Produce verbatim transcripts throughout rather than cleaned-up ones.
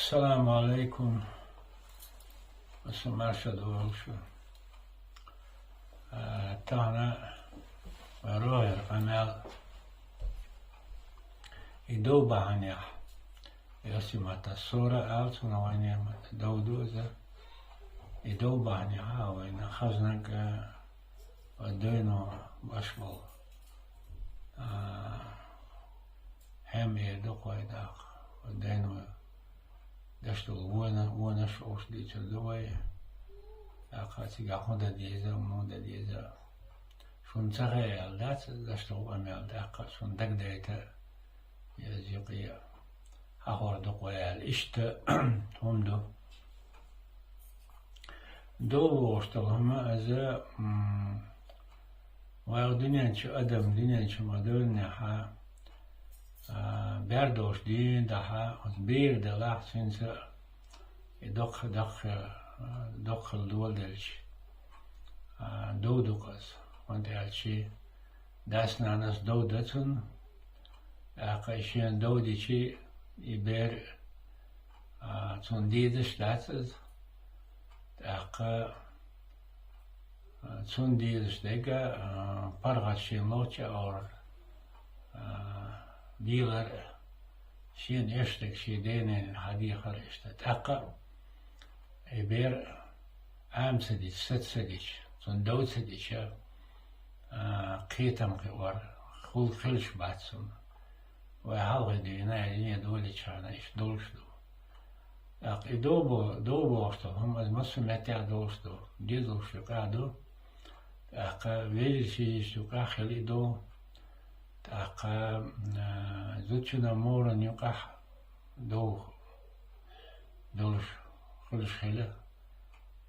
Ассаламу алейкум. Аса марша догӀуша. А, тахана рогӀер къамел и дов бахьанехь. Ясимата сура алцуна вайнема дов дуза. И дов бахьанехь а вайна хазнаг, а, дойно башбол. А, хьем эр ду кхой даккха. Дойно даш долу вона, вонаш ош дийцар ду вай. ТӀаккха цига хӀун дан деза, мун дан деза. Шун ца хаял дац, даш долу къамел даккха, шун дагадайта, я зикъе, хьахор ду кхой аьлла. Иштта хӀума ду. Дов вогӀуш долу хӀума аза, м, вай дуьнен чу адам, дуьнен чу ма девллинехьа, а, бер долуш дийна дахьа, оцу бер далахь, цуьнца и доккха, доккха, а, доккхал доладелча, а, дов ду-кх аса. ХӀунда аьлча дас-нанас дов дан цунна, тӀаккха и шена дов дичи, и бер, а, цунна дезаш дац иза. ТӀаккха, а, цунна дезаш дерг а, паргӀат шена лоцчу а, а, дийлар а, шена эшнарг шен дененна хьадехар а иштта. ТӀаккха и бер Ӏама ца дича, саца ца дича, цунна дов ца дича, а, кхетам кхиор, хул хилаш бац цунна. Вай хьалхе дуьйна, дуьне долийчхьана иштта долуш ду. ТӀаккха и дов бо-, дов бохуш долу хӀума, иза массо а меттехь долуш ду, дезалш юкъахь ду. ТӀаккха вежарий ши йиш юкъахь хила и дов. ТӀаккха, а, зудчунна моран юкъахь дов долуш, хуьлуш хила,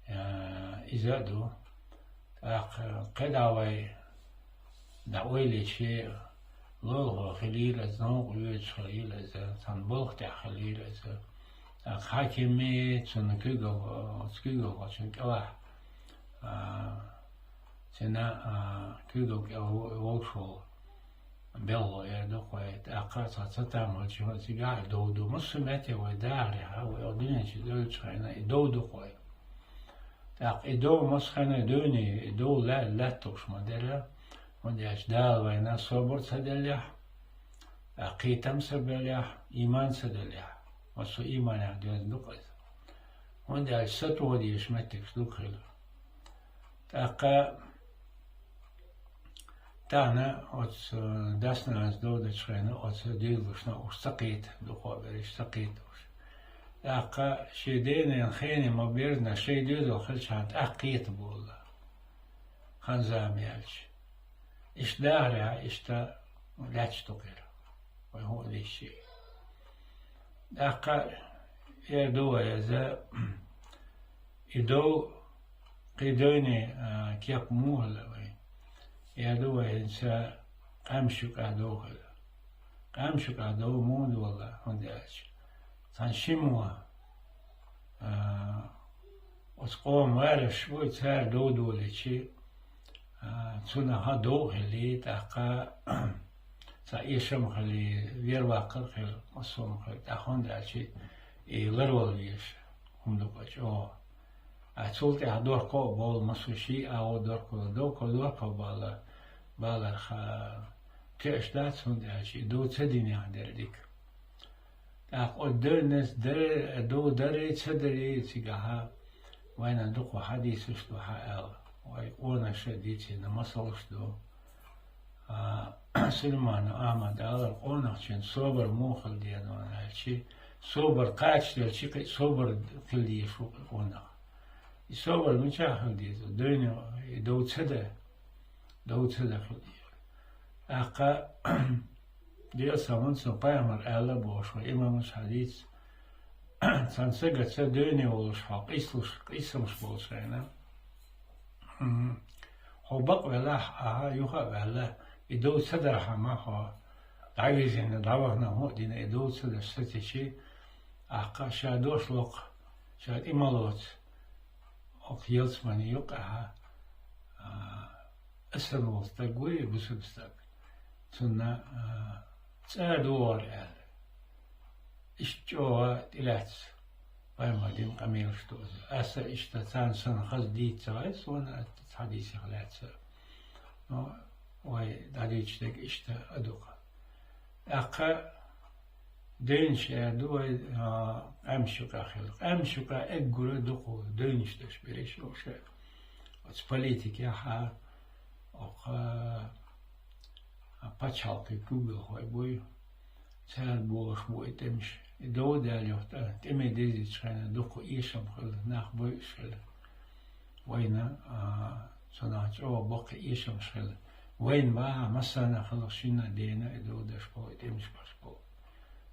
а, иза а ду. ТӀаккха кхидӀа вай дӀа ойла йича, лойлахо хилийра иза, новкъа воьдуш хилийра иза, цхьана болх тӀехь хилийра иза. ТӀаккха хьакиме цунна куьйгалхо, оцу куьйгалхочун кӀелахь, а, цуьнан, а, куьйгалла кӀел во-, волуш волу белхало эр ду кхой, тӀаккха а цхьа ца там хилча, хӀинца цигахь а дов ду. Массо а метте вай дахарехьа, вай оха дуьнен чу девллачу хенахь и дов ду кхой. ТӀаккха и дов массо а хенахь дуьйна, и дов ла-, лаьтталуш ма дара, хӀунда аьлча Дала вайна собар ца деллехь, тӀаккха кхетам ца беллехь, ийман ца деллехь. Массо а ийманехь доьзна ду-кх иза. ХӀунда аьлча сатоха дезаш меттигаш ду-кх хила. ТӀаккха тахана оцу дас-нанас дов дечу хенахь оцу дезалшна уьш ца кхета, дукхо а берриш ца кхета уьш. ТӀаккха шен денан хене ма-берззина шайн доьзал хилчхьана тӀаккха кхета бохула. Хан-зама яьлча. Иштта дахарехь, иштта лаьтташ ду кхира. Вай хӀун а дийшча. ТӀаккха эр ду вай иза, и дов кхин дойне, а, кеп муха хила вай. Эр ду вай хӀинца къаьмнаш юкъахь дов хила. Къаьмнаш юкъахь дов муха долу, хӀунда аьлча цхьана ши мо, а, оцу къоман вараш ву, цара дов долийча, а, цунах а дов а хилий, тӀаккха цхьа эшам а хилий, вер-ваккхар а хила, массо а хӀума хила, тӀаккха хӀунда аьлча и ларвала везаш хӀума ду-кх чӀогӀа. А цул тӀаьхьа дохко а бовла, массо а ший агӀо дохко, дохко, дохко бала, баларх кхиош дац, хӀунда аьлча и дов ца динехь дерг дика. ТӀаккха оцу дойнанца даре, дов даре, ца даре, цигахьа вайна дукха хьадисаш ду хьан аьлла. Вай къонаша дийцина масалш ду. А, Сулайман Ахьмада алара, къонахчун собар муха хила деза аьлча, собар кхачаделча кхин а собар хила дезаш ву кхин къонах. И собар мичахь хила деза? Дойне, и дов ца дан, дов ца дан хила деза. ТӀаккха Делан салам-маршалла хуьлда цунна, пайхамар аьлла бохуш вай имамаш хьадийца, цхьана стага ца дойне волуш хьо къийсалуш, къийсамаш болуш хенахь, м, хьо бакъ велахь, ахьа юха а ваьлла, и дов ца дархьама хьо дӀавирзина, дӀавахана, хӀун а дина, и дов ца деш сацичи, тӀаккха ша дош локху, ша тӀе ма лоцу, оха ялсамани юккъехьа, а, аса волу стаг вуй, бусалба стаг. Цунна, а, цӀа догӀур аьлла. Иштта чӀогӀа тӀелаьцна пайхамара дина къамелаш ду из. Аса иштта царна санна хаза дийца ца вай, сона атта цхьа дийцах лаьца. Но вай дӀадийцача дег иштта а ду-кх. ТӀаккха девнаш эр ду вай, а, къаьмнаш юкъа хила. Къаьмнаш юкъа эггара дукха девнаш деш бераш уж. Оцу политикехь а, окху, а, пачхьалкхе куьйгалхой буй, цара болуш бу и тӀемаш. И дов даьлла юха тӀе-, тӀеме дезийчу хенахь дукха эшам хилла, нах бойуш хилла. Вайна, а, цунах чӀогӀа боккха эшамаш хилла. Вайна бахьа массарна а хилла, шинна а дена, и дов деш болу, и тӀемаш беш болу.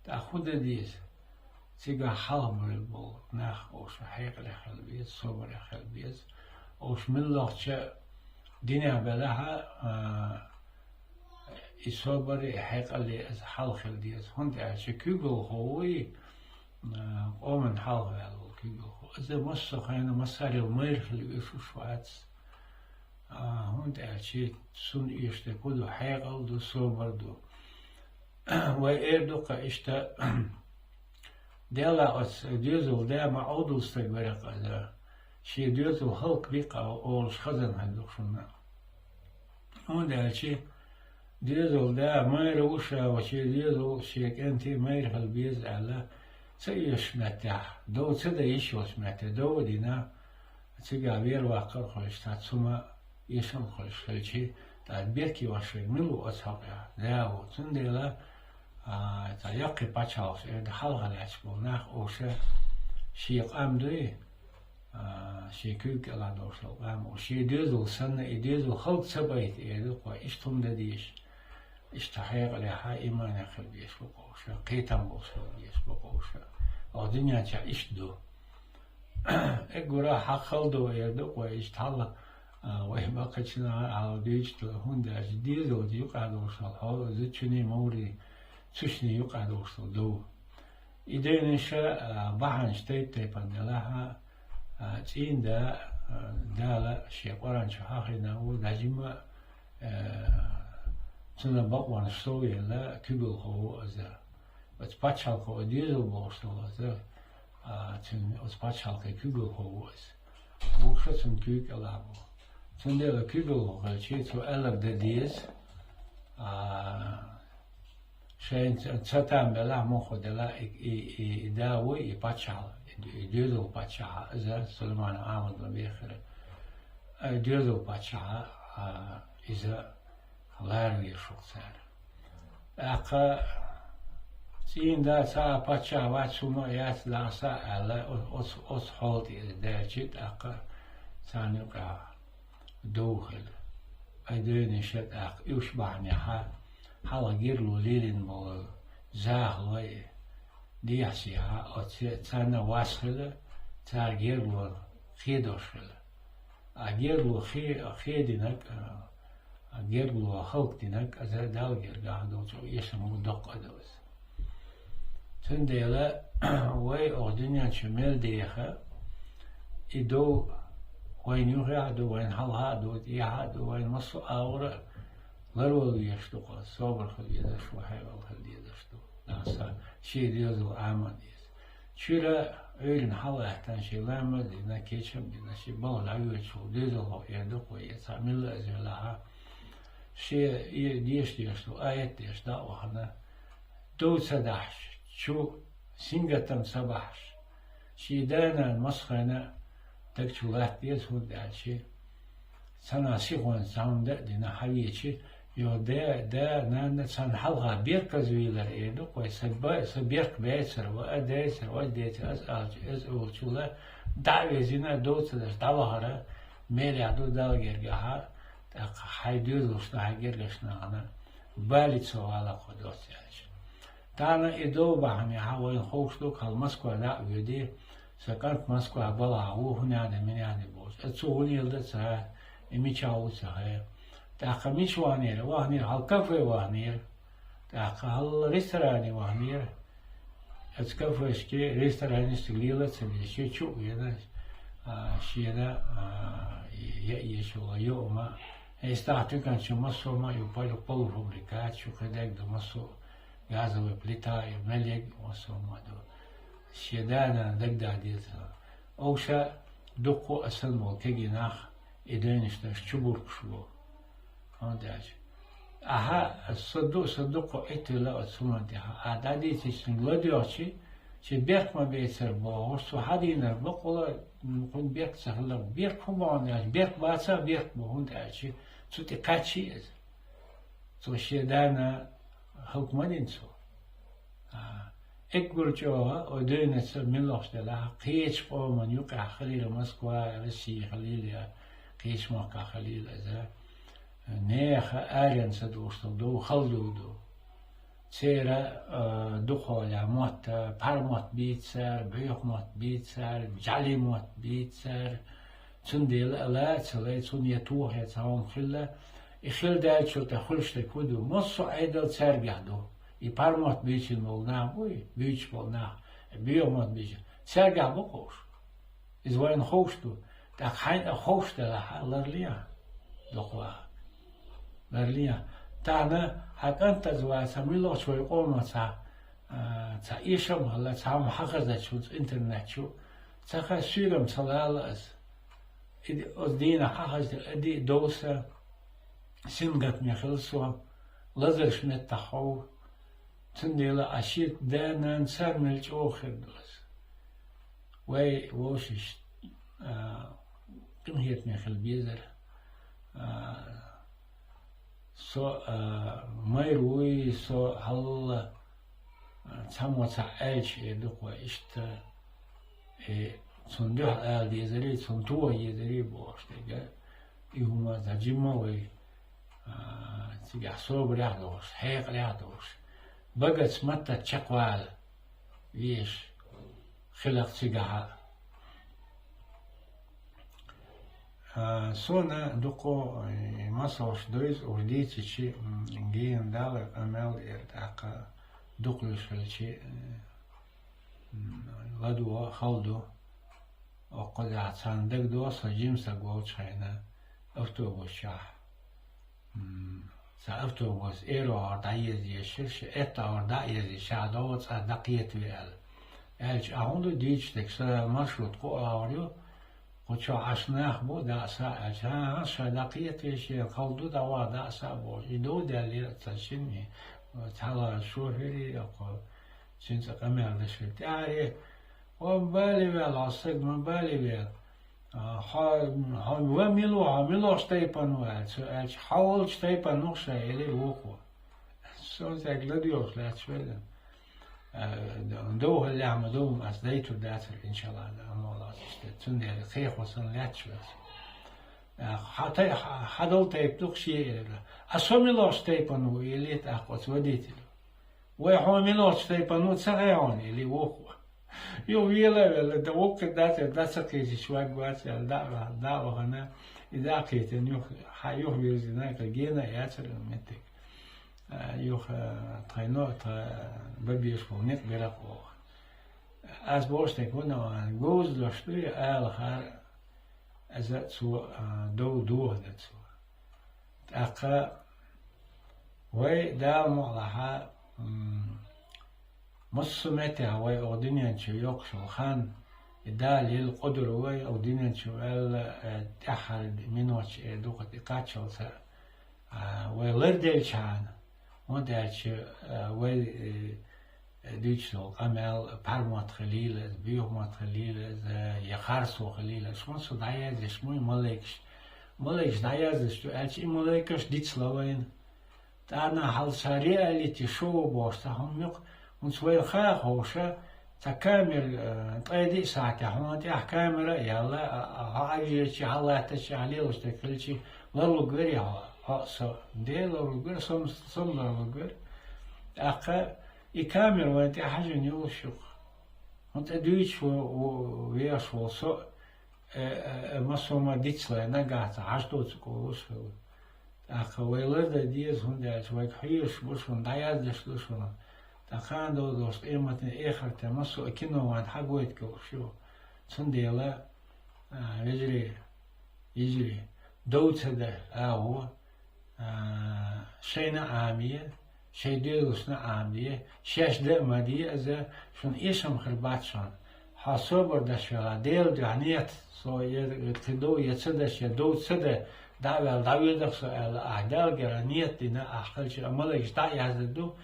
ТӀаккха хӀун дан деза? Цигахь хьалха бевлла болу нах, уьш хьекъале хила беза, собаре хила беза. Уьш муьлххачу динехь белахь а, а, и собаре, и хьекъале иза хьалха хила деза. ХӀунда аьлча куьйгалхо вуй, а, къоман хьалха ваьлла волу куьйгалхо. Иза массо а хенахь массарел майра хила оьшуш вац. А, хӀунда аьлча цунна оьшуш дерг хӀун ду, хьекъал ду, собар ду. Вай эр ду-кх иштта, Делахь оцу доьзал да ма Ӏовдал стаг вара-кх иза, шен доьзал хӀаллакбина-кх олуш хазанна хьаьдда-кх шуна. ХӀунда аьлча доьзал да майра ву ша, ва шен доьзал шен кӀентий майра хила беза аьлла, ца оьшучу меттехь, дов ца дан йиш йолчу метте дов а дина, цигахь вер ваккхар а ховш, цхьацца хӀума эшам а ховш хилча, тӀаккха беркате ваш верг мила ву оцу хьокъехь? Да ву. Цундела, а, цхьа яккхий пачхьалкхаш эр ду, хьалха лаьтташ болу нах, уьш шен къам дуй, а, шен куьйга кӀелахь долуш долу къам, уьш шен доьзал санна, и доьзал хӀаллак ца байта эр ду-кх вай, иштта хӀума дан дезаш. Иштта хьекъалехь а, иманехь хила безаш бу-кх уьш, кхетам болуш хила безаш бу-кх уьш. Оха дуьнен чохь иштта ду. Эггара хьакхалла ду эр ду-кх вай, иштта хьалха, а, вай баккхийчу наха хьалха дуьйцуш ду, хӀунда аьлча доьзалца юкъа долуш долу хьо-, зудчуьнан, моврийн, цуьшнийн юкъа долуш долу дов. И девнаш, а, бахьанаш тайп-тайпана делахь а, а, цӀийнан да, а, Дала шен Къуръан чу хьахийна ву, дажима, а, цуьнан бакъонаш совъелла куьйгалхо ву иза. Оцу пачхьалкхо, и доьзал бохуш долу иза, а, цуьнан оцу пачхьалкхе куьйгалхо ву иза. Вукху ша цуьнан куьйга кӀелахь бу. Цундела куьйгалхо хилча, цо аьлларг дан деза, а, шайна ца, ца там белахь, муха делахь, и, и, и, и да вуй, и паччахь, и, и доьзал паччахь, иза Сулайман Ахьмад ма бехира. Ай, доьзал паччахь, а, иза лара веза шух цара. ТӀаккха цӀийнан да цхьа а паччахь вац, хӀума а яц, дӀаса а аьлла, о-, оцу, оцу хьола тӀе иза даьлча, тӀаккха царна юкъахь дов хила. Ай, девнаш а тӀаккха, уьш бахьанехь а, хьалха гергарло лелийна болу захалой, дехьа-сехьа, оцу царна вас хила, цара гергарло хедош хила. А гергарло хе-, хединарг, а, гергарло хӀаллакдинарг, иза Далла гергахь долчу эшаман доккха а ду иза. Цундела вай оха дуьнен чу мел деха, и дов вайна юххехь а ду, вайна хьалха а ду, тӀехьа а ду, вайна массо а агӀор а ларвала везаш ду-кх, собар хила везаш ву, хьекъал хила дезаш ду. Нах сан шен доьзал Ӏама а деза. Чуьра Ӏуьйранна хьалаьттина, шен лам а дина, кечам а дина, шен балха дӀавоьдуш волу доьзалхо эр ду-кх вай, я цхьа милла а зевлахь а, шен и деша дезаш долу аят деш дӀа а вахана, дов ца дахьаш, чу сингаттам ца бахьаш, шен да-нана массо а хенахь даг чу латта деза, хӀунда аьлча цхьана сихонца цхьа хӀума дан а дина хьавеча, йо, да, да, нанна царна хьалха берказавийлар эр ду-кх вай, сан ба-, сан берк бецара, ва а децара, ва а децара, ас аьлча, ас олучул а дӀа а везина, дов ца деш дӀавахара, мелехь ду Далла гергахь а, тӀаккха хьайн доьзалшна, хьайн гергарчу нахана балица вала кхо доцца аьлча. Тахана и дов бахьанехь а вайна ховш ду-кх, хьал Москва дӀа а воьдий, сан кӀант Москва балхахь ву, хӀун яхьа де, мин яхьа де бохуш. Аса цо хӀун елла дан ца хаьа, и мичахь ву ца хаьа. ТӀаккха мича вахнера? Вахнера, хьал кафе вахнера. ТӀаккха хьал ресторане вахнера. Аса кафешке, ресторанашка лела а ца деш, чу а вена, а, шена, а, я, я, ешула, йома. Эстахь туькан чу массо а ма ю, полу-, полуфабрикат, шу кхидерг ду массо а. Газовая плита, и мел ерг а массо а ма ду. Шен да-нана дагадоха деза. Уж дуккха а санна болу кегий нах и дайнаш даш чубургуш бу. ХӀунда аьлча, ахьа, со ду-, со дуккха Ӏиттавелла оцу хӀуманна тӀехь. А дӀадийцича ладоьгӀчи, шен бехк ма бецара бохуш, цо хьадийнарг бакъволу, кхуьнан бехк ца хилла, бехк хӀун боху аьлча, бехк бацахь, бехк бу, хӀунда аьлча цу тӀе кхаьччи иза. Цо шен да-нана хӀаллак ма дина цо. А, уггар чӀогӀа оцу дуьйнаца муьлххачу делахь а кхечу къоман юкъахь хилийла, Москва, Россия хилийла, я кхечу махкахь хилийла иза, нехан аренца долуш долу дов хала дов ду. Церан, а, дукхахьолехь мотт, пхьар мотт бийцара, боьха мотт бийцара, жӀаьлин мотт бийцара. Цундела а ла а ца лай, цунна я тоха, я цхьа хӀума хилла, и хила даьллачул тӀаьхьа хуьлуш дерг хӀун ду? Массо а Ӏедал цаьргахь ду. И пхьар мотт буьйцина болу нах буй, буьйцуш болу нах, боьха мотт буьйцуш. Цаьргахь бу ховш. Иза вайна ховш ду. ТӀаккха хьайна а ховш делахь, ларлехьа, дукха ваха. Ларлехьа. Тахана хьан кӀантаза вац, хьан муьлххачу вай къоман цхьа, а, цхьа эшам а хилла, цхьа хӀума хьан хазачу, интернет чу, цхьа хан суьйрам ца лала аса. И ди-, оцу дийнахь хьан хаза, и ди а довса, сингаттаме хилла со, лазарш меттахь хов. Цундела а шийтта да-нана царна мел чӀогӀа хир ду аса. Вай вовшашна, а, къинхетаме хила безара. А, со, а, майра вуй, со хьалла, а, цхьаммо цхьаъ аьлча, э, дукха вай иштта, э, цунна дуьхьа ала дезарий, цунна тоха езарий бохуш дерг. И хӀума ца жимма вай, а, цигахь собарехь а долуш, хьекъалехь а долуш, багаца маттаца чекхвала везаш хиларх цигахь а. А, суна дукха, э, масалш дойзу уж дийцичи, м, гена Дала къамел эр тӀаккха дукха луьйш хилчи, э, м, ладугӀа хала ду. Оккхузахь царна дагадогӀу со жима стаг волчу хенахь автобус чохь. М, цхьа автобус аэровхьара дӀаеза езаш, ши эттовхьара дӀа а еза, ша догӀу цӀа дӀакхетаве аьлла. Аьлча, а хӀун ду дуьйцуш дерг, сан маршрут кху агӀор ю, кху чохь Ӏаш нах бу, дӀа а са а аьлча, хӀан-хӀа, ша дӀакхетаве, шен хала ду, дӀаваха дӀа а са а бохуш. И дов даьллера цхьа шинна, цхьалха шофери, оккху цуьнан цӀа къамел даш хилла. ТӀаьхьаре, хьо ма бале ваьлла, хьо стаг ма бале ваьлла. А, хьо, хьо ва мила ву, хьо муьлхачу тайпана ву аьлла, цо аьлча, хьо волчу тайпана ву ша, элира вукхо. Со цаьрга ладоьгӀуш лаьтташ велла. А, дов хиллехь ма дов, ас дайтур дацара, иншалла, амма Аллах иштта. Цундела кхехо санна лаьтташ велла. А, хьан тай-, хьан, хьан долу тайпа ду-кх шен элира. А со муьлхачу тайпана ву, элира тӀаккха оцу водитело. Вай хьо муьлхачу тайпана ву ца хаьа хьуна, элира вукхо. Юха вела а велла, дан вукхе дацара, дӀа ца кхечича ваг вац аьлла, дӀа а ваха-, дӀа а вахана, и дӀа а кхийтина, юха, хьан юха вирзина, кхин гена а яцара меттиг. А, юха, тхайно, тхан бабешко некъ бира-кх оха. Ас бохуш дерг хӀун ду, говза дош дуй, алахара, иза цо, а, дов дохадо цо. ТӀаккха вай Дала мукъалахь, м, массо а меттехь вай оха дуьнен чу йоккхуш йолу хан, и Дала елла къудара вай оха дуьнен чу ваьлла, э, тӀаьххьара миноташ эр ду-кх и кхаччалца, а, вай ларделчхьана, хӀунда аьлча, а, вай, э, дуьйцуш долу къамел, пхьар мотт хилийла иза, боьха мотт хилийла иза, я харцо хилийла иза. Шуна со дӀаяздеш ма ю малайкаш. Малайкаш дӀаяздеш ду аьлча, и малайкаш дицло вайна. ТӀаккха хьалха цхьа реалити шоу бохуш цхьа хӀума ю-кх, хӀинца вайна хаьа ховша, цхьа камера, э, ткъе диъ сахьтехь хьуна тӀехь камера а яьлла, а, а, хьо Ӏаьвжечи, хьо латтачи, хьо лелаш дерг хилчи, ларлуг верий хьо, хьо а, со а? Дера ларлуг вера, со-м, со-м ларлуг вера. ТӀаккха и камера вайна тӀе хьажийна йолуш ю-кх. ХӀунда тӀе дуьйцуш ву-, ву-, вехаш волу со, э, э, э, массо а ма дицлай, нагахь цхьа хьажа доцург волуш хилла. ТӀаккха вай лардан деза, хӀунда аьлча вайга хьоьжуш бу шуна, дӀаяздеш ду шуна. ТӀаккха кхана дозаллаш къематан эхартан массо а кино вайна хьагойту кхуьуш ю. Цундела, а, вежарий, йижарий, дов ца дан агӀо, а, шайна а Ӏамае, Шайн доьзалшна Ӏамаде, шаьш даа ма де из, шуна эшам хир бац шуна. Хьо собар деш велахь, Делан дуьхьа, нет, со е, е кхин дов, е ца деш, е дов ца де, дӀа а ваьлла, дӀавоьдах со аьлла, ахь Далла гера нет дина, ахь хилча а малайкаш дӀа а яздийр ду,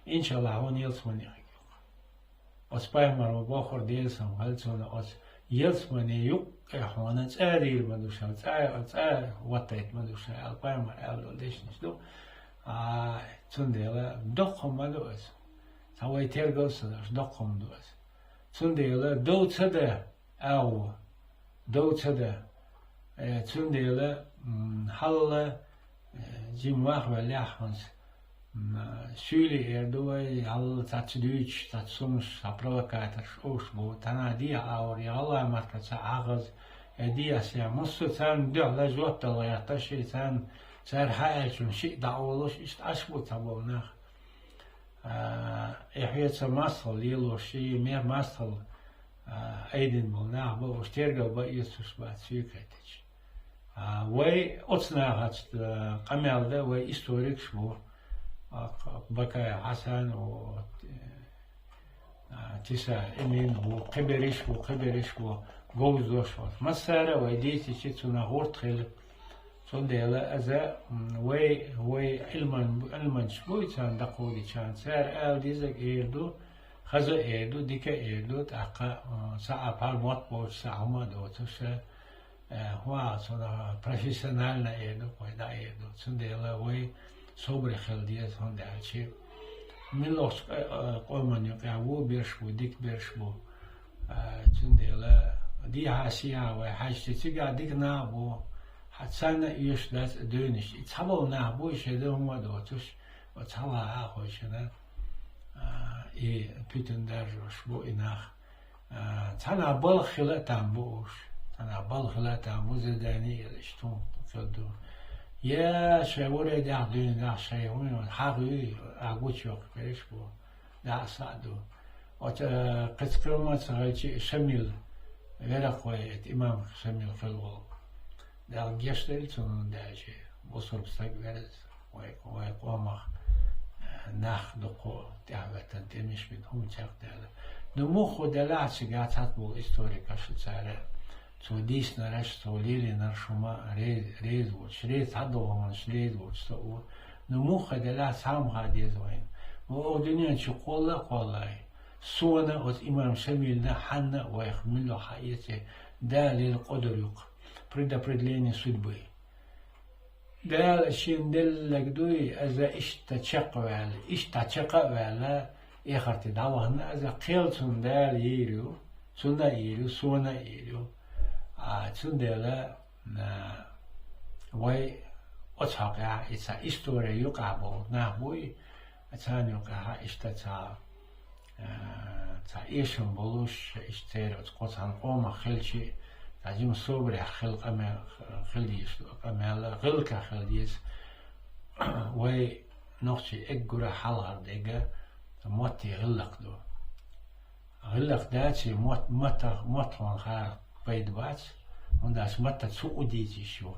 иншаллахь, хьона ялсамани хир ю. Оцу пайхамара ма бохура, Делан салам хилда цунна, оцу ялсамани юккъе хьона цӀа а дийр ма ду ша, цӀа, цӀа а хӀоттайта ма ду ша аьлла, пайхамара аьлла долу дешнаш ду. А, цундела доккха хӀума ма ду аса. Цхьа вай тергал а ца деш, доккха хӀума ду аса. Цундела дов ца де, агӀо, дов ца де. Э, цундела, м, хьалла, э, жима вахавеллехь хӀинца, м, суьйлий эр ду вай, хьалла цхьацца дуьйцуш, цхьацца хӀумнаш, цхьа провокаторш олуш бу, тхьана дехьа агӀор, я гӀалгӀай маттаца хьахаза, я дехьа-сехьа, массо а царна дуьхьал жоп дала гӀерташ, и царна, цара хьааьллачунна шиъ дӀаолуш, иштта Ӏаш бу цхьаболу нах. А, и хьоьца мастагӀалла лелош, и ме-, мастагӀалла, а, айдина болу нах бу, уьш тергал бан эцуш бац, суьйкхетича. А, вай оцу нахаца, а, къамел дан, вай историкаш бу, а, Бакаев Хьасан, о, а, Тиса Эмин бу, кхиберриш бу, кхиберриш бу, говза дош бу. Массара а вай дийцича, цунах гӀурт хила. Цундела аза, м, вай, вай Ӏилман-, Ӏилманчаш буй царна дакъо дичарна, цара ала дезарг эр ду, хаза эр ду, дика эр ду, тӀаккха, м, цхьа а пхьар мотт боцуш, цхьа а хӀума а доцуш, э, хӀун аьлла цунах, профессионально эр ду, вай дӀаэр ду. Цундела вай собаре хила деза, хӀунда аьлча муьлххачу къа-, э, къоман юкъахь вон берш бу, дика берш бу. А, цундела дехьа-сехьа вай хьаьжча, цигахь дика нах а бу, хьан царна а оьшуш дац а девнаш. И цхьаболу нах бу, шайн дан хӀума а доцуш, оцу хьалха а хойшина, а, и пуьтан даржош бу и нах. А, цхьанхьа балха хила а там бу уьш. Цхьанхьа балха хила а там бу, задание а иштта хӀума хила ду. Я шайн варе дехьа дуьйна нах шайн хӀума хьагӀ юй, а гучуйоккхуш берш бу. ДӀа а схьа а ду. Оцу, э, кхин цкъа хӀума ца хилча, Шамил, веракх вай, это имам Шамил хилла волу. Дала гечдойла цунна, даьлча, бусург стаг вер иза, вай, вай къомах, э, нах дукха тӀаьхьахӀоьттина, тӀемаш бина, хӀума чекхдаьлла. Ну, муха делахь а цигахь цхьацца болу историкаш цара, цо дийцинарш, цо лелийнарш хӀума ре-, реза воцуш, реза цхьадолу хӀуманаш реза воцуш со ву. Ну, муха делахь а цхьа хӀума хаа деза вайна. Ва оха дуьнен чу кхолла а кхоллай. Суна оцу имам Шамилна хьанна а вайх муьлхха хьаэций, Дала лела къодар ю-кх, предопределение судьбы. Дала шена деллаг дуй, аза иштта чекхваьлла, иштта чекха а ваьлла, эхарте дӀавахана аза, кхел цунна Дала йийр ю, цунна а йийр ю, суна а йийр ю. А, цундела, а, вай оцу хьокъехь, и цхьа история юкъахь болу нах буй, царна юкъахь иштта цхьа, а, цхьа эшам болуш, иштта церан оцу кхо цхьана къомах хилчи, цхьа жима собарех хила къамел, хила дезаш ду къамел, гӀиллакхех хила деза. Вай нохчий эггара хьалхара дерг моттан гӀиллакх ду. ГӀиллакх даций, мотт-, мотт-, мотт хьуна хаар пайда бац, хӀунда аьлча маттаца хӀуъа дийца йиш ю.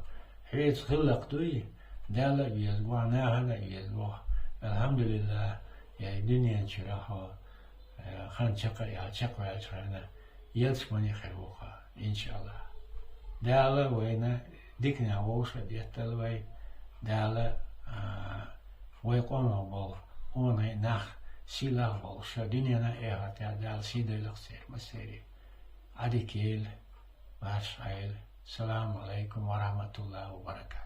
Хьоьца гӀиллакх дуй, Далла а веза ву хьо, нахана а веза ву хьо. Алхьамдулиллах, я и дуьнен чуьра хьо, э, хан чекх а яьлла, чекхваьллачу хенахь, ялсамане хир ву хьо, иншааллах. Дала вайна диканехь вовшах а деттал вай, Дала, а, вай къомах болу къонахий, нах сийлахь а болуш, дуьненахь а, эхартехь а Дала сий дойла-кх церан массеран. Ӏадика йойла, марша Ӏойла. Саламу алайкум ва рахматуллахи ва баракатух.